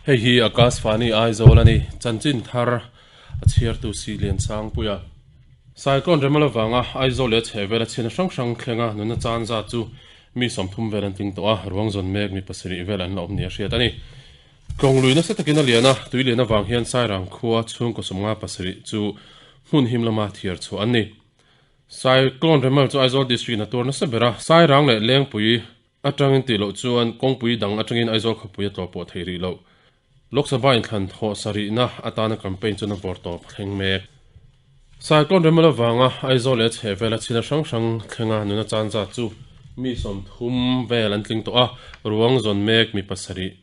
Hei hi Akashvani Aizawl a ni. Chanchin thar a chhiartu si Liansangpuia. Cyclone Remal avanga Aizawl leh a chhehvela chhiatna hrang hrang thlenga nunna chan zat chu mi 30 vel an tling tawh a, ruang zawn mek mi pasarih vel an la awm nia hriat a ni. Tlawng lui nasa takin a lian a, tui lian avang hian Sairang khua chhungkaw 57 chu hmun him lama thiar chhuah an ni. Cyclone Remal chu Aizawl District in a tuar nasa ber a, Sairang leh Lengpui atangin tih loh chuan kawngpui dang atangin Aizawl khawpui a tlawh pawh thei rih loh. Lok Sabha inthlan thawh sarihna atana campaign chuan a vawr tawp thleng mek. Cyclone Remal avanga Aizawl leh a chhehvela chhina hrang hrang thlenga nuna chan zat chu mi 30 vel an tling tawh a, ruang zawn mek mi pasarih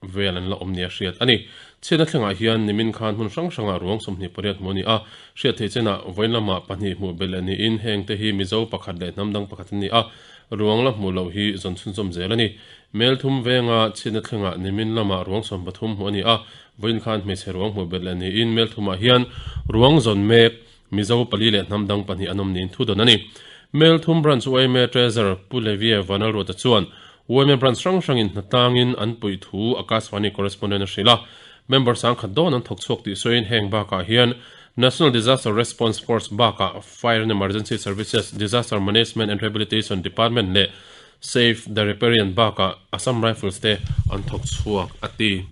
vel an la awm nia hriat a ni. Chhiatna thlengah hian nimin khan hmun hrang hrangah ruang 28 hmuh a ni a, hriat theih chenah vawiin lamah pahnih hmuh belh leh niin hengte hi Mizo pakhat leh hnam dang pakhat an ni a, ruang la hmuh loh hi zawn chhunzawm zel a ni. Melthum venga chhiatna thlengah nimin lamah ruang 13 hmuh a ni a, vawiin khan hmeichhe ruang hmuh belh leh niin Melthumah hian ruang zawn mek Mizo pali leh hnam dang pahnih an awm niin thu dawn a ni. Melthum Branch yma Treasurer Pu Levie Vanlalruata chuan yma Branch hrang hrangin hnatlangin an puih thu Akashvani Correspondent a hrilh a. Member sangkhat dawn an thawk chhuak tih sawiin heng bakah hian National Disaster Response Force bakah Fire and Emergency Services, Disaster Management and Rehabilitation Department leh Save the Riparian bakah Assam Rifles te an thawk chhuak a ti.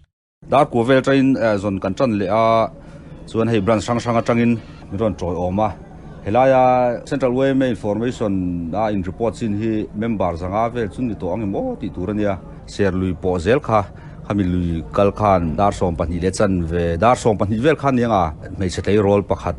Dar kua vel atangin zawn kan tan leh a, chuan hei branch hrang hrang atangin min rawn tawiawm a. Helaia Central yma Information a in report chin hi member zanga vel chu ni tawh ang em aw tih tur a nia. Ser lui pawh zel kha khami lui kal khan dar 12 leh chan ve dar 12 vel khan nia hmeichhe tleirawl pakhat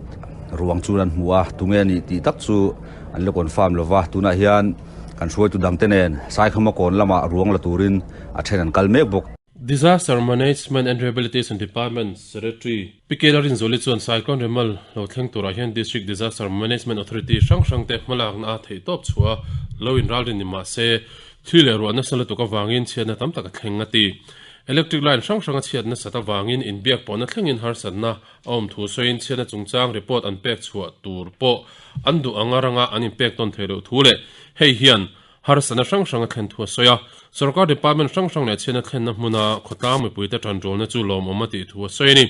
ruang chu an hmu a, tunge a nih tih tak chu an la confirm lova. Tunah hian kan hruaitu dangte nen Saikhama kawn lamah ruang la turin a then an kal mek bawk. Disaster Management and Rehabilitation Department Secretary Pi Kela Rinzawli chuan Cyclone Remal lo thleng turah hian District Disaster Management Authority hrang hrangte hmalakna a theihtawp chhuah a lo inralrin ni mah se, thli leh ruah nasa lutuk avangin chhiatna tam tak a thleng a ti. Electric line hrang hranga chhiat nasat avangin inbiak pawhna thlengin harsatna a awm thu sawiin chhiatna chungchang report an pek chhuah tur pawh an duh anga ranga an inpek tawn theih loh thu leh hei hian Harsatna hrang hrang a thlen thu a sawi a, sorkar department hrang hrang leh chhiatna thlenna hmuna khawtlang mipuite tanrualna chu lawmawm a tih thu a sawi a ni.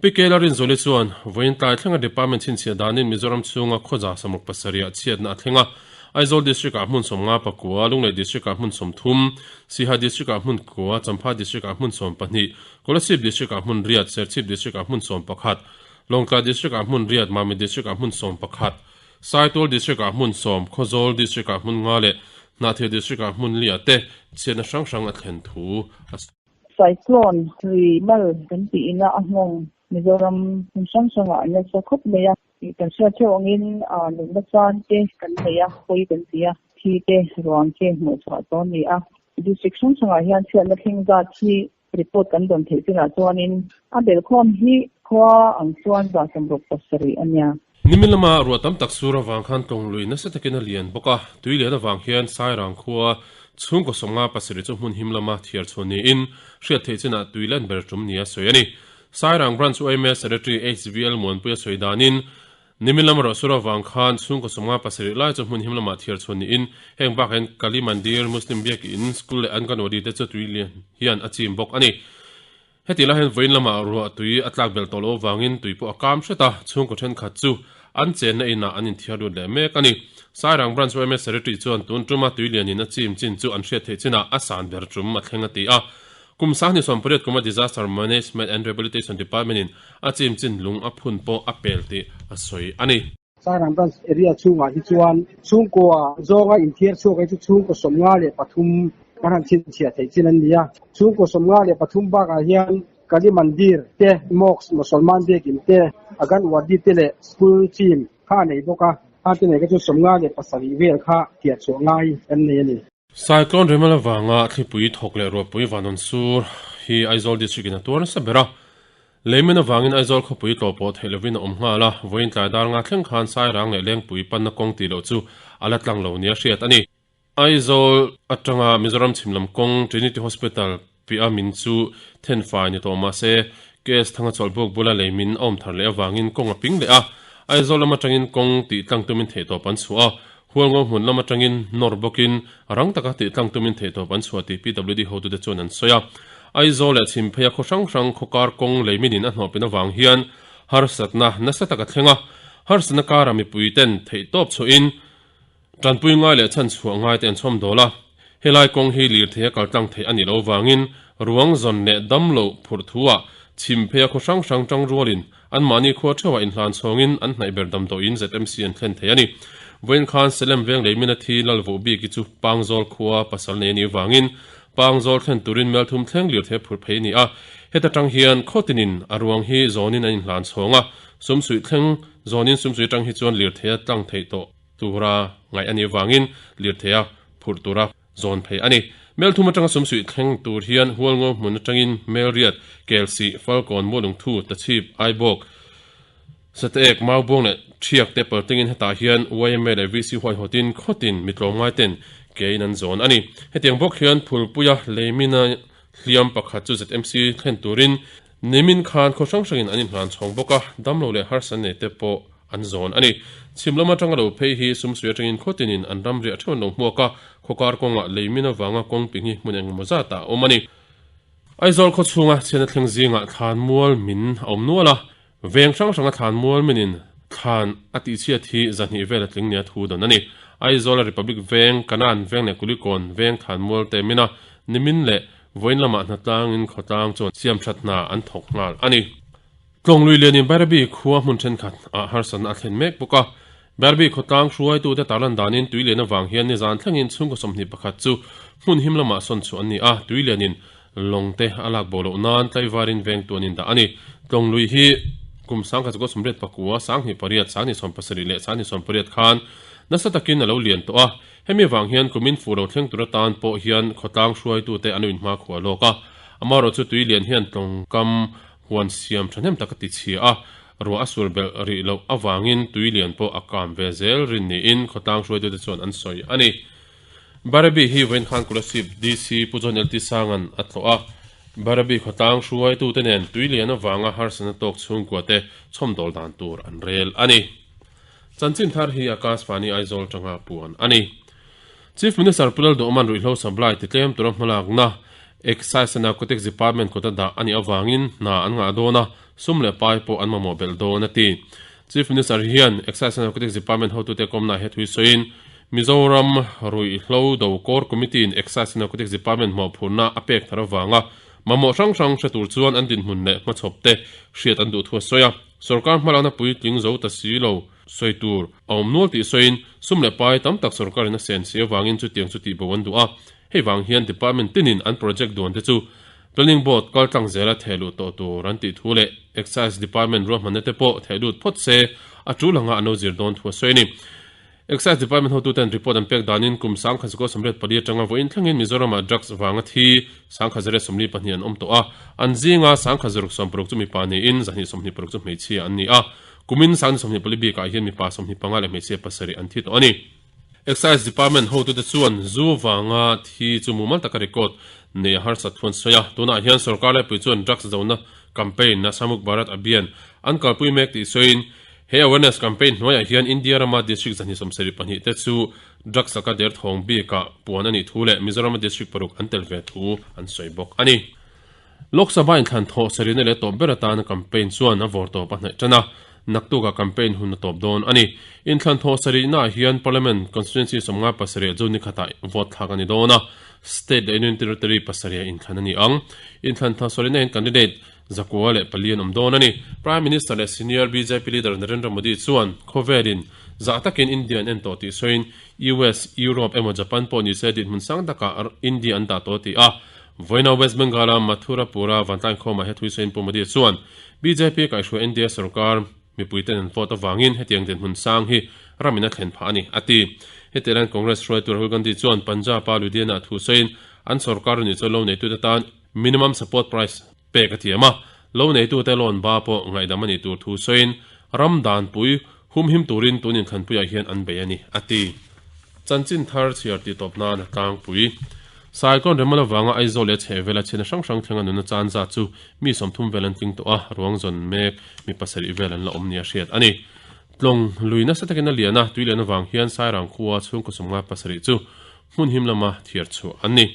Pi Kela Rinzawli chuan, Vawiin tlai thlenga department chhinchhiah danin Mizoram chhunga khawza samruk pasarih ah chhiatna a thleng a, Aizawl District ah hmun 50 pakua, Lunglei District ah hmun 30, Siha District ah hmun kua, Champha District ah hmun 12, Kolasib District ah hmun riat, Serchhip District ah hmun 11, Lawngtlai District ah hmun riat, Mamit District ah hmun 11, Saitual District-ah hmun sawm, Khawzawl District-ah hmun nga leh Hnahthial District-ah hmun li ah te chhiatna hrang hrang a thlen thu a sawi. Cyclone ri mal kan tihna a nghawng Mizoram hmun hrang hrangah an nasa khawp mai a. Kan hriat theuh angin nunna chan te kan nei a, pawi kan ti a, thi te, ruang te hmuh chhuah tawh a ni a. District hrang hrangah hian chhiatna thleng zat hi Report kan dawn theih chinah chuanin a belhkhawm hi khua ang chuan 67 a nia. Nimin lama ruah tam tak sur avang khan tlawng lui nasa takin a lian bawk a, tui lian avang hian Sairang khua chhungkaw 57 chu hmun him lama thiar chhuah niin hriat theih chinah tui lan ber tum nia sawi a ni. Sairang Branch yma Secretary HVL Muanpuia sawi danin Nimin lama rawh sur avang khan chhungkaw 57 lai chu hmun him lamah thiar chhuan niin heng bakah hian Kali Mandir, Muslim Biak In, School leh Anganwadi te chu tui lian hian a chim bawk a ni. Heti lai hian vawiin lamah ruah tui a tlak belh tawh loh avangin tui pawh a kam hret a, chhungkaw thenkhat chu an chenna inah an inthiar lut leh mek a ni. Sairang Branch yma Secretary chuan tun tuma tui lianin a chim chin chu an hriat theih chinah a san ber tum a thleng a ti a. Kum 2018 kuma Disaster Management and Rehabilitation Department in a chim chin lung a phun pawh a pel tih a sawi a ni. Sairang Branch area chhungah hi chuan chhungkua zawnga inthiar chhuak hi chu chhungkaw 53 kan han chhinchhiah theih chin an ni a. Chhungkaw 53 bakah hian Kali Mandir te, Mosque, Mosolman biakin te, Aganwadi te leh School team kha a nei bawk a. Khangte nei kha chu 57 vel kha thiah chhuah ngai kan nei a ni. Cyclone Remal avanga thlipui thawk leh ruahpui vanawn sur hi Aizawl District in a tuar nasa ber a. Leimen avangin Aizawl khawpui tlawh pawh theih lovin a awm nghal a, vawiin tlai dar nga thleng khan Sairang leh Lengpui panna kawng tih loh chu a la tlang lo nia hriat a ni. Aizawl atanga Mizoram chhim lam kawng Trinity Hospital piah min chu thenfai ni tawh mah se KS Thanga chawlhbuk bula lei min a awm thar leh avangin kawng a ping leh a, Aizawl lam atangin kawng tih tlang tumin theihtawp an chhuah a, Hualngo hmun lam atangin nawr bawkin rang taka tih tlang tumin theihtawp an chhuah tih PWD hotute chuan an sawi a. Aizawl leh Chhimphei a khaw hrang hrang khawkar kawng lei minin a hnawhpin avang hian harsatna nasa tak a thleng a, harsatna karah mipui ten theihtawp chhuahin tanpui ngai leh chhanchhuah ngai te an chhawm dawl a. Helai kawng hi lirthei a kaltlang theih a nih loh avangin ruang zawn leh damloh phurh thuah Chhimphei a khaw hrang hrang tang rualin Anmahni khua theuhah inhlan chhawngin an hnaih ber damdawiin ZMC an thlen thei a ni. Vawiin khan Selem veng lei mina thi lal vuh bik hi chu Pangzawl khua pasal nei a nih avangin Pangzawl thlen turin Melthum thleng lirthei a phurh phei a ni a. Heta tang hian khawtinin a ruang hi zawnin an inhlan chhawng a, sumsuih thleng zawnin sumsuih atang hi chuan lirthei a tlang theih tawh tura ngaih a nih avangin lirthei a phurh tura zawn phei a ni. Melthum atanga sumsuih thleng tur hian Hualngo hmun atangin Melriat, Kelsih, Falkawn, Mualungthu, Tachhip, Aibawk, Sateek, Maubuang leh Thiak te paltingin hetah hian yma leh VC huaihawtin khawtin mi tlawmngai ten kein an zawn a ni. Hetiang bawk hian Phulpuia leimina hliam pakhat chu ZMC thlen turin Nimin khan khaw hrang hrangin an inhlan chhawng bawk a, damlo leh harsa nei te pawh an zawn a ni. Chhim lam atanga lo phei hi sumsui atangin khaw tinin an ram riah theuh an lo hmuak a, khawkar kawngah leimin avanga kawng ping hi hmun engemaw zatah a awm a ni. Aizawl khaw chhunga chhiatna thleng zingah thlan mual min a awm nual a, veng hrang hranga thlan mual minin thlan a tihchhiat hi zahnih vel a tling nia thu dawn a ni. Aizawla Republic Veng, Kanan Veng leh Kulikawn Veng thlan mual te mina nimin leh Vawiin lamah hnatlangin khawtlang chuan siamthat hna an thawk nghal a ni. Tlawnglui lianin Bairabi khua hmun thenkhat ah harsatna a thlen mek bawk a. Bairabi khawtlang hruaitute tarlan danin tui lian avang hian nizan thlengin chhungkaw 21 chu hmun him lamah sawn chhuah an ni a, tui lianin lawng te a lak bo loh nan tlaivarin vengtu an indah a ni. Tlawnglui hi kum 1989, 28, 27 leh 28 khan nasa takin a lo lian tawh a. Hemi avang hian kumin fuh lo thleng tur atan pawh hian khawtlang hruaitute an inhma khuah lawk a. Amaherawh chu tui lian hian tlawngkam huan siam thahnem tak a ti chhia a, ruah a sur belh rih loh avangin tui lian pawh a kam ve zel rin niin khawtlang hruaitute chuan an sawi a ni. Barabi hi vawiin khan Kolasib DC Pu John LT Sanga'n a tlawh a, Barabi khawtlang hruaitute nen tui lian avanga harsatna tawk chhungkuate chhawmdawl dan tur an rel a ni. Chanchin thar hi Akashvani Aizawl tanga puan a ni. Chief Minister Pu Lalduhman ruihhlo supply ti tlem tura hmalakna Excise and Narcotics Department kawta dah a nih avangin hna an ngah dawn a, sum leh pai pawh an mamawh belh dawn a ti. Chief Minister hian Excise and Narcotics Department hotute kawmna he thui sawiin, Mizoram Ruihhlo Do Core Committee-in Excise and Narcotics Department mawhphurhna a pek thar avanga mamawh hrang hrang hre tur chuan an dinhmun leh hmachhawpte hriat an duh thu a sawi a. Sorkar hmalakna puitling zo ta si lo sawi tur a awm nual tih sawiin sum leh pai tam tak sorkarin a sen si avangin chutiang chu tihbo an duh a. Hei vang hian department tinin an project duan te chu Planning Board kal tlang zela theh luh tawh tur an tih thu leh Excise Department ruahmanna te pawh theh lut phawt se a tul anga an lo zir dawn thu a sawi a ni. Excise Department hotuten report an pek danin kum 1984 atanga vawiin thlengin Mizoramah drugs vanga thi 1142 an awm tawh a, an zinga 1660 chu mipa niin 226 chu hmeichhia an ni a, kumin 2024 bikah hian mipa 25 leh hmeichhia pasarih an thi tawh a ni. Excise Department hotute chuan zu vanga thi chu mumal taka record nei a harsat thu an sawi a, tunah hian sorkar laipui chuan drugs zona campaign Nashamuk Bharat Abhiyan an kalpui mek tih sawiin He awareness campaign hnuaiah hian India rama district 172 te chu drugs laka derthawng bikah puan a nih thu leh Mizorama district paruk an tel ve thu an sawi bawk a ni. Lok Sabha inthlan thawh sarihna leh tawp ber atana campaign chuan a vawr tawp a hnaih tan a, naktukah campaign hun a tawp dawn a ni. Inthlan thawh sarihnaah hian Parliament constituency 57 chu nikhatah vote thlak a ni dawn a, state leh union territory pasarihah inthlan a ni ang. Inthlan thawh sarihna hian candidate Zakua leh pali an awm dawn a ni. Prime Minister leh senior bjp leader Narendra Modi chuan khawvelin zah takin India an en tawh tih sawiin US, Europe emaw Japan pawh nise dinhmun sang takah India an dah tawh a ti a. Vawiina West Bengal-a Mathurapura vantlang inkhawmah he thuisawiin Pu Modi chuan bjp kaihhruai India sorkar mipuiten an vote avangin hetiang dinhmun sang hi ramin a thlen phah a ni, a ti. Hetiang hian Congress hruaitu Rahul Gandhi chuan Punjab-a Ludhiana-ah thu sawiin an sorkar a nih chuan lo neitute tan minimum support price pek a thiam a, lo neitute loan ba pawh ngaihdam a nih tur thu sawiin ram danpui humhim turin tun inthlanpuiah hian an bei a ni, a ti. Chanchin thar chhiar tih tawp nan a tlangpui. Cyclone Remal avanga Aizawl leh a chhehvela chhiatna hrang hrang thlenga nunna chan zat chu mi 30 vel an tling tawh a, ruang zawn mek mi pasarih vel an la awm nia hriat a ni. Tlawng lui nasa takin a lian a, tui lian avang hian Sairang khua chhungkaw 57 chu hmun him lama thiar chhuah an ni.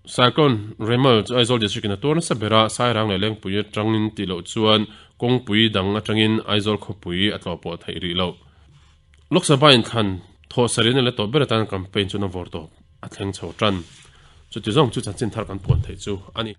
Cyclone Remal chu Aizawl District in a tuar nasa ber a, Sairang leh Lengpui atangin tih loh chuan kawngpui dang atangin Aizawl khawpui a tlawh pawh theih rih loh. Lok Sabha inthlan thawh sarih na la tawh ber atan campaign chu na vawr tawp a thleng chho tan. Chuti zawng chu chanchin thar kan puan theih chu a ni.